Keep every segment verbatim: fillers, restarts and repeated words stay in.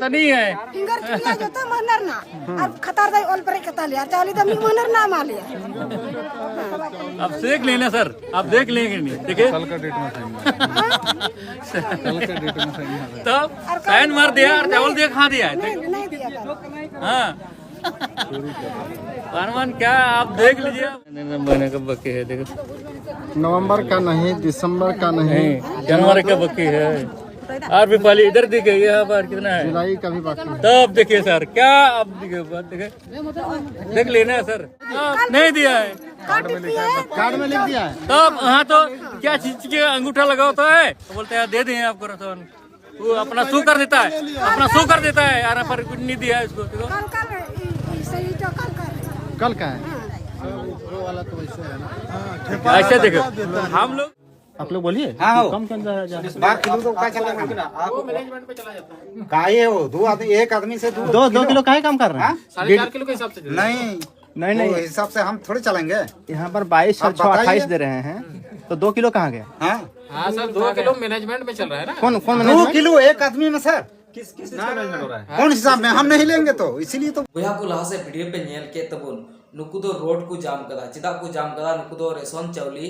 नहीं है। Finger chip ᱞᱟᱹᱜᱤᱫ ᱛᱚ ᱢᱟᱹᱦᱱᱟᱹ ᱨᱮᱱᱟᱜ᱾ ᱟᱨ ᱠᱷᱟᱛᱟᱨ ᱫᱚᱭ ᱚᱞ ᱯᱮᱨᱮᱡ ᱠᱟᱛᱟ ᱞᱮᱭᱟ, ᱪᱟᱣᱞᱮ ᱫᱚ ᱢᱤᱫ ᱢᱟᱹᱦᱱᱟᱹ ᱨᱮᱱᱟᱜ ᱮᱢᱟ ᱞᱮᱭᱟ᱾ आप देख लेना सर, आप देख लेंगे नहीं, देखिए। कल का डेट में साइन मार। कल का डेट में साइन मार। तब साइन मार दिया और चावल दिया, कहाँ दिया है? नहीं, नहीं दिया था। हाँ। पानवान क्या, आप देख लीजिए। महीने का बाकी है, देखो। नवंबर का नहीं, दिसंबर का नहीं। नहीं, जनवरी का बाकी है। और भी पहले इधर दी गई है, बार कितना है? जुलाई का भी बाकी है। तब देखिए सर, क्या आप देखिए, बात देखिए, देख लेना है सर। हाँ, नहीं दिया है। कार्ड में लिखा है। कार्ड में लिख दिया है। तब हाँ, तो क्या चीज के अंगूठा लगा होता है, तो बोलते हैं दे दें आपको राशन। वो अपना शो कर देता है, अपना शो कर देता है यार, पर कुछ नहीं दिया है इसको, देखो। कल का है, ये, ये सही तो कल का है। कल का है। हाँ। ऐसे देखो, हम लोग आप लोग बोलिए। हाँ, हो। कम कम ज्यादा ज्यादा। बार किलो तो का चला ना। काहे हो? दो आदमी, एक आदमी से दो दो दो किलो काहे कम कर रहे हैं? हाँ? साढ़े चार किलो के हिसाब से दे दो। नहीं, नहीं, वो नहीं। हिसाब से हम थोड़े चलेंगे। यहाँ पर बाईस और आप छः बताइए। अट्ठाईस दे रहे हैं, तो दो किलो कहाँ गया? हाँ? हाँ सर, दो किलो मैनेजमेंट में चल रहा है ना। कौन कौन दो मैनेजमेंट? किलो एक आदमी में सर। किस किस चीज का मैनेजमेंट हो रहा है? कौन हिसाब में? हम नहीं लेंगे तो, इसीलिए तो। ᱵᱚᱭᱦᱟ ᱠᱚ, ᱞᱟᱦᱟ ᱥᱮᱫ ᱵᱷᱤᱰᱤᱭᱳ ᱯᱮ ᱧᱮᱞ ᱠᱮᱫ ᱛᱟᱵᱚᱱ, ᱱᱩᱠᱩ ᱫᱚ ᱨᱳᱰ ᱠᱚ ᱡᱟᱢ ᱠᱟᱫᱟ᱾ ᱪᱮᱫᱟᱜ ᱠᱚ ᱡᱟᱢ ᱠᱟᱫᱟ? ᱱᱩᱠᱩ ᱫᱚ ᱨᱮᱥᱚᱱ ᱪᱟᱣᱞᱮ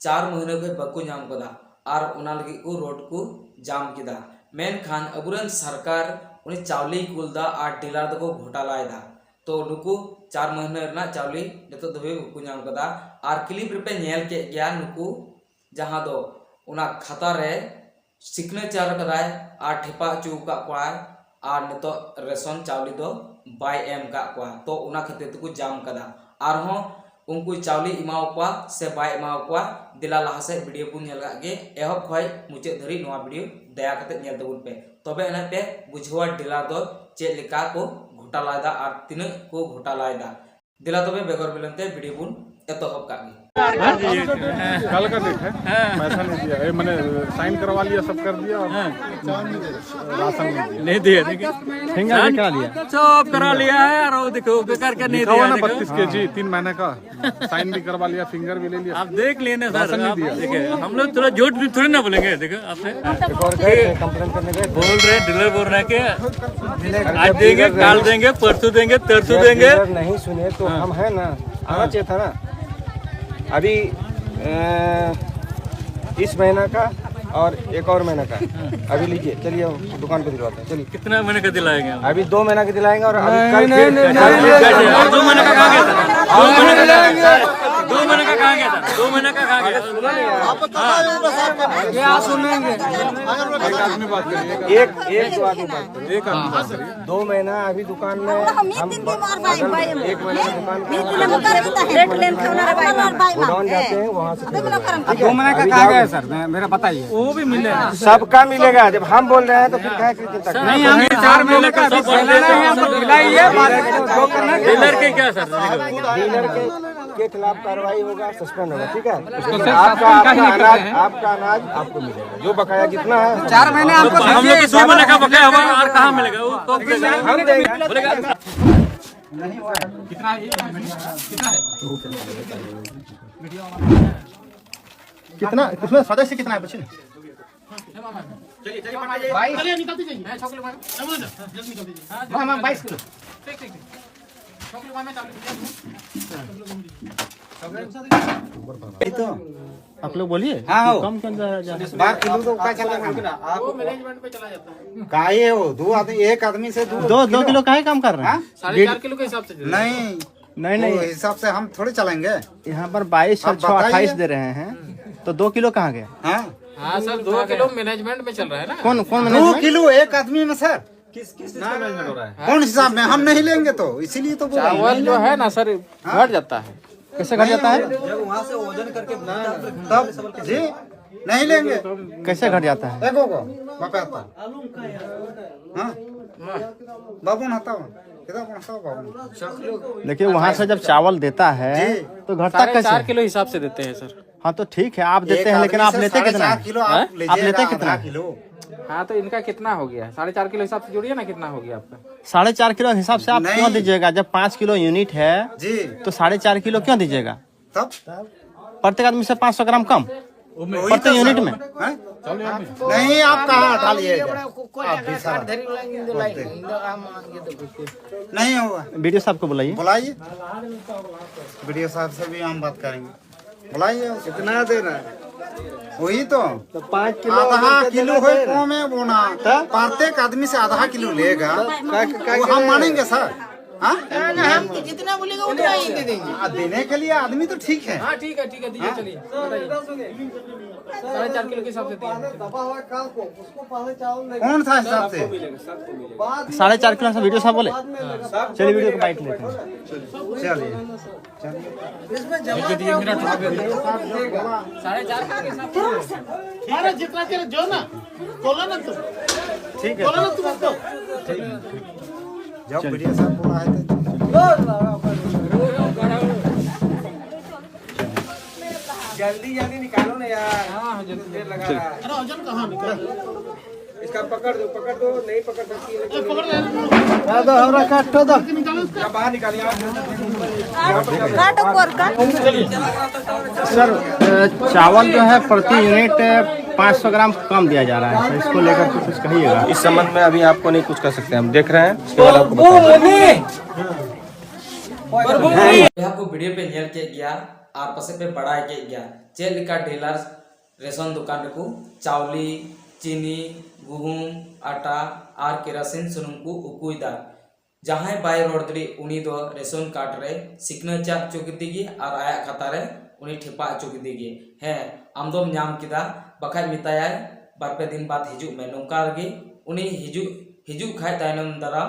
ᱪᱟᱨ ᱢᱟᱹᱦᱱᱟᱹ ᱠᱷᱚᱱ ᱵᱟᱠᱚ ᱧᱟᱢ ᱠᱟᱫᱟ, ᱟᱨ ᱚᱱᱟ ᱞᱟᱹᱜᱤᱫ ᱠᱚ ᱨᱳᱰ ᱠᱚ ᱡᱟᱢ ᱠᱮᱫᱟ᱾ ᱢᱮᱱᱠᱷᱟᱱ ᱟᱵᱚᱨᱮᱱ ᱥᱚᱨᱠᱟᱨ ᱩᱱᱤ ᱪᱟᱣᱞᱮᱭ ᱠᱩᱞ ᱫᱟ ᱟᱨ ᱰᱤᱞᱟᱨ ᱫᱚᱠᱚ ᱜᱷᱚᱴᱟᱞᱟᱭ ᱫᱟ᱾ ᱛᱚ ᱱᱩᱠᱩ ᱪᱟᱨ ᱢᱟᱹᱦᱱᱟᱹ ᱨᱮᱱᱟᱜ ᱪᱟᱣᱞᱮ ᱱᱤᱛᱚᱜ ᱫᱷᱟᱹᱵᱤᱡ ᱵᱟᱠᱚ ᱧᱟᱢ ᱠᱟᱫᱟ᱾ ᱟᱨ ᱠᱞᱤᱯ ᱨᱮᱯᱮ ᱧᱮᱞ ᱠᱮᱫ ᱜᱮᱭᱟ, ᱱᱩᱠᱩ ᱡᱟᱦᱟᱸ ᱫᱚ ᱚᱱᱟ ᱠᱷᱟᱛᱟ ᱨᱮ ᱥᱤᱜᱽᱱᱮᱪᱟᱨ ᱠᱟᱫᱟᱭ ᱟᱨ ᱴᱷᱮᱯᱟ ᱦᱚᱪᱚ ᱟᱠᱟᱫ ᱠᱚᱣᱟᱭ, ᱟᱨ ᱱᱤᱛᱚᱜ ᱨᱮᱥᱚᱱ ᱪᱟᱣᱞᱮ ᱫᱚ ᱵᱟᱭ ᱮᱢ ᱟᱠᱟᱫ ᱠᱚᱣᱟ, ᱛᱚ ᱚᱱᱟ ᱠᱷᱟᱹᱛᱤᱨ ᱛᱮᱠᱚ ᱡᱟᱢ ᱠᱟᱫᱟ᱾ ᱟᱨᱦᱚᱸ ᱩᱱᱠᱩ ᱪᱟᱣᱞᱮ ᱮᱢᱟᱣ ᱠᱚᱣᱟ ᱥᱮ ᱵᱟᱭ ᱮᱢᱟᱣ ᱠᱚᱣᱟ, ᱫᱮᱞᱟ ᱞᱟᱦᱟ ᱥᱮᱫ ᱵᱷᱤᱰᱤᱭᱳ ᱵᱚᱱ ᱧᱮᱞ ᱠᱟᱜ ᱜᱮ, ᱮᱦᱚᱵ ᱠᱷᱚᱱ ᱢᱩᱪᱟᱹᱫ ᱫᱷᱟᱹᱨᱤᱡ ᱱᱚᱣᱟ ᱵᱷᱤᱰᱤᱭᱳ ᱫᱟᱭᱟ ᱠᱟᱛᱮ ᱧᱮᱞ ᱛᱟᱵᱚᱱ ᱯᱮ, ᱛᱚᱵᱮ ᱟᱱᱟᱜ ᱯᱮ ᱵᱩᱡᱷᱟᱹᱣᱟ ᱰᱤᱞᱟᱨ ᱫᱚ ᱪᱮᱫ ᱞᱮᱠᱟ ᱠᱚ ᱜᱷᱚᱴᱟᱞᱟᱭᱮᱫᱟ ᱟᱨ ᱛᱤᱱᱟᱹᱜ ᱠᱚ ᱜᱷᱚᱴᱟᱞᱟᱭᱮᱫᱟ᱾ ᱫᱮᱞᱟ ᱛᱚᱵᱮ ᱵᱮᱜᱚᱨ ᱵᱤᱞᱚᱢ ᱛᱮ ᱵᱷᱤᱰᱤᱭᱳ ᱵᱚᱱ ᱮᱛᱚᱦᱚᱵ ᱠᱟᱜ ᱜᱮ᱾ कल का डेट है, पैसा नहीं दिया, ये मैंने साइन करवा लिया, सब कर दिया और राशन नहीं दिया। नहीं दिया, नहीं दिया। फिंगर भी करा लिया। सब करा लिया है और वो देखो, बेकार का नहीं दिया ना, देखो। बत्तीस के जी, तीन महीने का। साइन भी करवा लिया, फिंगर भी ले लिया। आप देख लेना सर, राशन नहीं आप दिया। देखिए, हम लोग थोड़ा झूठ भी थोड़ी ना बोलेंगे। देखो, आपसे कंप्लेन करने गए। बोल रहे, डीलर बोल रहे कि आज देंगे, कल देंगे, परसों देंगे, तरसों देंगे। डीलर नहीं सुने तो हम है ना, आना चाहिए था ना। अभी अ, इस महीना का और एक और महीना का अभी लीजिए, चलिए दुकान पे दिलवाते हैं। चलिए, कितना महीने का दिलाएंगे हम? अभी दो महीना का दिलाएंगे और अभी कल फिर और दो महीने का कहाँ गया था? दो महीने का कहाँ गया था? दो महीने का कहाँ गया था? दो महीने का कहाँ गया? क्या सुनेंगे? एक एक दो आदमी बात करिए। एक आदमी बात करिए। दो महीना अभी दुकान में हम एक महीना दुकान में गोडाउन जाते हैं, वहाँ से दो महीना का कहाँ गया सर? मेरा बताइए। वो भी मिलेगा। सबका मिलेगा। जब हम बोल रहे हैं तो फिर क्या चिंता? नहीं, हम चार महीने का अभी पहले नहीं, हमको दिलाइए। डीलर के क्या सर? डीलर के, के खिलाफ कार्रवाई होगा, सस्पेंड होगा, ठीक है? आपका आपका अनाज, आपका अनाज आपको मिलेगा, जो बकाया जितना है। चार महीने हमको हम लोग को दो महीने का बकाया हुआ और कहाँ मिलेगा? वो तो हम देंगे। बोलेगा। कितना है? कितना है? कितना, कितना सदस्य कितना है? बच्चे, बाईस। हाँ, हाँ, बाईस किलो। ये तो आप लोग बोलिए। हाँ, हो। कम कम ज्यादा, ज्यादा। बारह किलो तो का चला है। का ये हो, दो आदमी, एक आदमी से दो दो किलो। किलो का ही काम कर रहे हैं। हाँ? साढ़े चार किलो के हिसाब से दे। नहीं, नहीं, नहीं। हिसाब से हम थोड़े चलेंगे। यहाँ पर बाईस और छः अट्ठाईस दे रहे हैं, तो दो किलो कहाँ गया? हाँ, हाँ सर, दो किलो मैनेजमेंट में चल रहा है ना। कौन कौन दो किलो एक आदमी में सर? किस किस सिस्टम में हो रहा है? कौन हिसाब में? हम नहीं लेंगे तो इसीलिए तो बोल रहे हैं। चावल जो है ना सर, घट जाता है। कैसे घट जाता है? जब वहाँ से वजन करके तब जी नहीं लेंगे। कैसे घट जाता है? देखो को बापे आता। हाँ, बाबू नहाता हूँ। देखिए, वहाँ से जब चावल देता है, जी। तो घटता साढ़े कैसे चार है? किलो हिसाब से देते हैं, सर। हाँ, तो ठीक है, आप देते हैं, लेकिन आप लेते कितना? आप लेते कितना? हाँ, तो इनका कितना हो गया? साढ़े चार किलो हिसाब से जोड़िए ना, कितना हो गया आपका? साढ़े चार किलो हिसाब से आप क्यों दीजिएगा? जब पाँच किलो यूनिट है, जी। तो साढ़े चार किलो क्यों दीजिएगा? तब? प्रत्येक आदमी से पाँच सौ ग्राम कम? प्रति यूनिट में? हैं? नहीं, आप कहाँ हटा लिए? नहीं होगा। बीडीओ साहब को बुलाइए। बुलाइए, बीडीओ साहब से भी हम बात करेंगे। बुलाइए। कितना देना है? वही तो। तो पाँच किलो आधा किलो है। कम है बोना। प्रत्येक आदमी से आधा किलो लेगा। वो हम मानेंगे सर? हाँ? ना, ना, हम तो जितना बोलेगा उतना ही दे देंगे। देने के लिए आदमी तो ठीक है। हाँ, ठीक है, ठीक है, दीजिए, हाँ? चलिए, बताइए। साढ़े चार किलो के हिसाब से दीजिए। कौन सा हिसाब से? साढ़े चार किलो से बीडीओ साहब बोले। चलिए, बीडीओ को बाइट लेते हैं। चलिए। साढ़े चार किलो के हिसाब से। अरे, जितना चले, जो ना, बोला ना तू। ठीक है। बोला ना तू, उसको। ठीक है। जब बढ़िया साहब बोला है तो जल्दी जल्दी निकालो ना यार। हाँ, हाँ, जल्दी। देर लगा रहा है। अरे, वजन कहाँ निकाल? इसका पकड़ दो, पकड़ दो, नहीं पकड़ सकती है। बाहर निकालिए आप। काट ऊपर का। सर, चावल जो है प्रति यूनिट पाँच सौ ग्राम कम दिया जा रहा है सर, इसको लेकर के कुछ कहिएगा। इस संबंध में अभी आपको नहीं कुछ कर सकते, हम देख रहे हैं, उसके बाद आपको बताएंगे। ᱵᱚᱭᱦᱟ ᱠᱚ ᱵᱷᱤᱰᱤᱭᱳ ᱯᱮ ᱧᱮᱞ ᱠᱮᱫ ᱜᱮᱭᱟ ᱟᱨ ᱯᱟᱥᱮᱡ ᱯᱮ ᱵᱟᱲᱟᱭ ᱠᱮᱫ ᱜᱮᱭᱟ ᱪᱮᱫ ᱞᱮᱠᱟ ᱰᱤᱞᱟᱨ ᱨᱮᱥᱚᱱ ᱫᱚᱠᱟᱱ ᱨᱮᱠᱚ ᱪᱟᱣᱞᱮ, ᱪᱤᱱᱤ, ᱜᱩᱦᱩᱢ, ᱟᱴᱟ ᱟᱨ ᱠᱮᱨᱟᱥᱤᱱ ᱥᱩᱱᱩᱢ ᱠᱚ ᱩᱠᱩᱭᱮᱫᱟ᱾ ᱡᱟᱦᱟᱸᱭ ᱵᱟᱭ ᱨᱚᱲ ᱫᱟᱲᱮᱭᱟᱜ ᱩᱱᱤ ᱫᱚ ᱨᱮᱥᱚᱱ ᱠᱟᱨᱰ ᱨᱮ ᱥᱤᱠᱷᱱᱟᱹᱪᱟ ᱦᱚᱪᱚ ᱠᱮᱫᱮ ᱜᱮ ᱟᱨ ᱟᱭᱟᱜ ᱠᱷᱟᱛᱟ ᱨᱮ ᱩᱱᱤ ᱴᱷᱮᱯᱟ ᱦᱚᱪᱚ ᱠᱮᱫᱮ ᱜᱮ᱾ ᱦᱮᱸ, ᱟᱢ ᱫᱚᱢ ᱧᱟᱢ ᱠᱮᱫᱟ, ᱵᱟᱠᱷᱟᱡ ᱢᱮᱛᱟᱭᱟᱭ ᱵᱟᱨ ᱯᱮ ᱫᱤᱱ ᱵᱟᱫ ᱦᱤᱡᱩᱜ ᱢᱮ᱾ ᱱᱚᱝᱠᱟ ᱨᱮᱜᱮ ᱩᱱᱤ ᱦᱤᱡᱩᱜ ᱦᱤᱡᱩᱜ ᱠᱷᱟᱡ ᱛᱟᱭᱱᱚᱢ ᱫᱟᱨᱟᱢ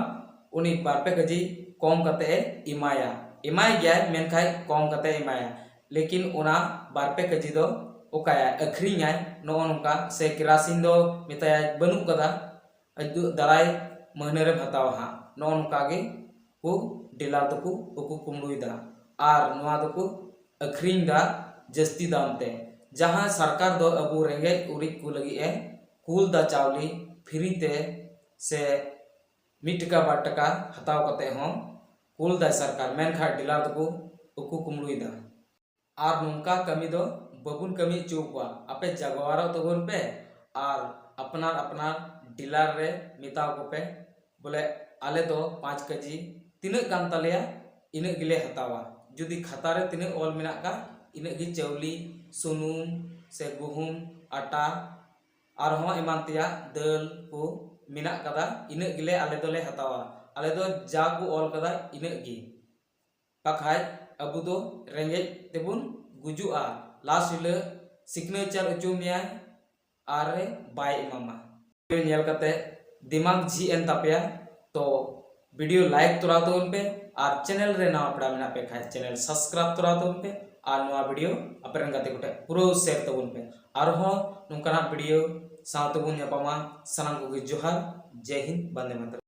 ᱩᱱᱤ ᱵᱟᱨ ᱯᱮ ᱠᱮᱡᱤ ᱠᱚᱢ ᱠᱟᱛᱮ ᱮ ᱮᱢᱟᱭᱟ, ᱮᱢᱟᱭ ᱜᱮᱭᱟᱭ, ᱢᱮᱱᱠᱷᱟᱡ ᱠᱚᱢ ᱠᱟᱛᱮ ᱮ ᱮᱢᱟᱭᱟ᱾ ᱞᱮᱠᱤᱱ ᱚᱱᱟ ᱵᱟᱨ ᱯᱮ ᱠᱮᱡᱤ ᱫᱚ ᱚᱠᱟᱭᱟᱭ, ᱟᱹᱠᱷᱨᱤᱧᱟᱭ, ᱱᱚᱜᱼᱚ ᱱᱚᱝᱠᱟ᱾ ᱥᱮ ᱠᱮᱨᱟᱥᱤᱱ ᱫᱚ ᱢᱮᱛᱟᱭᱟᱭ ᱵᱟᱹᱱᱩᱜ ᱠᱟᱫᱟ, ᱟᱡ ᱫᱚ ᱫᱟᱨᱟᱭ ᱢᱟᱹᱦᱱᱟᱹ ᱨᱮᱢ ᱦᱟᱛᱟᱣᱟ ᱦᱟᱸᱜ᱾ ᱱᱚᱜᱼᱚ ᱱᱚᱝᱠᱟ ᱜᱮ ᱠᱚ ᱰᱤᱞᱟᱨ ᱫᱚᱠᱚ ᱩᱠᱩ ᱠᱩᱢᱲᱩᱭᱮᱫᱟ᱾ ᱟᱨ ᱱᱚᱣᱟ ᱫᱚᱠᱚ ᱟᱹᱠᱷᱨᱤᱧ ᱫᱟ ᱡᱟᱹᱥᱛᱤ ᱫᱟᱢ ᱛᱮ, ᱡᱟᱦᱟᱸ ᱥᱚᱨᱠᱟᱨ ᱫᱚ ᱟᱵᱚ ᱨᱮᱸᱜᱮᱡ ᱚᱨᱮᱡ ᱠᱚ ᱞᱟᱹᱜᱤᱫ ᱮ ᱠᱩᱞ ᱫᱟ ᱪᱟᱣᱞᱮ ᱯᱷᱨᱤ ᱛᱮ, ᱥᱮ ᱢᱤᱫ ᱴᱟᱠᱟ ᱵᱟᱨ ᱴᱟᱠᱟ ᱦᱟᱛᱟᱣ ᱠᱟᱛᱮ ᱦᱚᱸ ᱠᱩᱞ ᱫᱟᱭ ᱥᱚᱨᱠᱟᱨ, ᱢᱮᱱᱠᱷᱟᱱ ᱰᱤᱞᱟᱨ ᱫᱚᱠᱚ ᱩᱠᱩ ᱠᱩᱢᱲᱩᱭᱮᱫᱟ᱾ ᱟᱨ ᱱᱚᱝᱠᱟ ᱠᱟᱹᱢᱤ ᱫᱚ ᱵᱟᱵᱚᱱ ᱠᱟᱹᱢᱤ ᱦᱚᱪᱚ ᱠᱚᱣᱟ᱾ ᱟᱯᱮ ᱡᱟᱜᱣᱟᱨᱚᱜ ᱛᱟᱵᱚᱱ ᱯᱮ ᱟᱨ ᱟᱯᱱᱟᱨ ᱟᱯᱱᱟᱨ ᱰᱤᱞᱟᱨ ᱨᱮ ᱢᱮᱛᱟ ᱠᱚᱯᱮ, ᱵᱚᱞᱮ, ᱟᱞᱮ ᱫᱚ ᱯᱟᱸᱪ ᱠᱮᱡᱤ ᱛᱤᱱᱟᱹᱜ ᱠᱟᱱ ᱛᱟᱞᱮᱭᱟ, ᱤᱱᱟᱹᱜ ᱜᱮᱞᱮ ᱦᱟᱛᱟᱣᱟ᱾ ᱡᱩᱫᱤ ᱠᱷᱟᱛᱟ ᱨᱮ ᱛᱤᱱᱟᱹᱜ ᱚᱞ ᱢᱮᱱᱟᱜ ᱠᱟᱜ, ᱤᱱᱟᱹᱜ ᱜᱮ ᱪᱟᱣᱞᱮ, ᱥᱩᱱᱩᱢ ᱥᱮ ᱜᱩᱦᱩᱢ, ᱟᱴᱟ, ᱟᱨᱦᱚᱸ ᱮᱢᱟᱱ ᱛᱮᱭᱟᱜ ᱫᱟᱹᱞ ᱠᱚ ᱢᱮᱱᱟᱜ ᱠᱟᱫᱟ, ᱤᱱᱟᱹᱜ ᱜᱮᱞᱮ, ᱟᱞᱮ ᱫᱚᱞᱮ ᱦᱟᱛᱟᱣᱟ᱾ ᱟᱞᱮ ᱫᱚ ᱡᱟ ᱠᱚ ᱚᱞ ᱠᱟᱫᱟ, ᱤᱱᱟᱹᱜ ᱜᱮ᱾ ᱵᱟᱠᱷᱟᱡ ᱟᱵᱚ ᱫᱚ ᱨᱮᱸᱜᱮᱡ ᱛᱮᱵᱚᱱ ᱜᱩᱡᱩᱜᱼᱟ᱾ ᱞᱟᱥᱴ ᱦᱤᱞᱳᱜ ᱥᱤᱜᱽᱱᱮᱪᱟᱨ ᱦᱚᱪᱚ ᱢᱮᱭᱟᱭ ᱟᱨ ᱵᱟᱭ ᱮᱢᱟᱢᱟ᱾ ᱵᱷᱤᱰᱤᱭᱳ ᱧᱮᱞ ᱠᱟᱛᱮ ᱫᱤᱢᱟᱜᱽ ᱡᱷᱤᱡ ᱮᱱ ᱛᱟᱯᱮᱭᱟ, ᱛᱚ ᱵᱷᱤᱰᱤᱭᱳ ᱞᱟᱭᱤᱠ ᱛᱚᱨᱟᱣ ᱛᱟᱵᱚᱱ ᱯᱮ, ᱟᱨ ᱪᱮᱱᱮᱞ ᱨᱮ ᱱᱟᱣᱟ ᱯᱮᱲᱟ ᱢᱮᱱᱟᱜ ᱯᱮ ᱠᱷᱟᱡ ᱪᱮᱱᱮᱞ ᱥᱟᱵᱥᱠᱨᱟᱭᱤᱵ ᱛᱚᱨᱟᱣ ᱛᱟᱵᱚᱱ ᱯᱮ, ᱟᱨ ᱱᱚᱣᱟ ᱵᱷᱤᱰᱤᱭᱳ ᱟᱯᱮ ᱨᱮᱱ ᱜᱟᱛᱮ ᱠᱚᱴᱷᱮᱱ ᱯᱩᱨᱟᱹ ᱥᱮᱭᱟᱨ ᱛᱟᱵᱚᱱ ᱯᱮ᱾ ᱟᱨᱦᱚᱸ ᱱᱚᱝᱠᱟᱱᱟᱜ ᱵᱷᱤᱰᱤᱭᱳ ᱥᱟᱶ ᱛᱮᱵᱚᱱ ᱧᱟᱯᱟᱢᱟ᱾ ᱥᱟᱱᱟᱢ ᱠᱚᱜᱮ ᱡᱚᱦᱟᱨ, ᱡᱟᱭ ᱦᱤᱱᱫ, ᱵᱚᱱᱫᱮ ᱢᱟᱛᱚᱨᱚᱢ᱾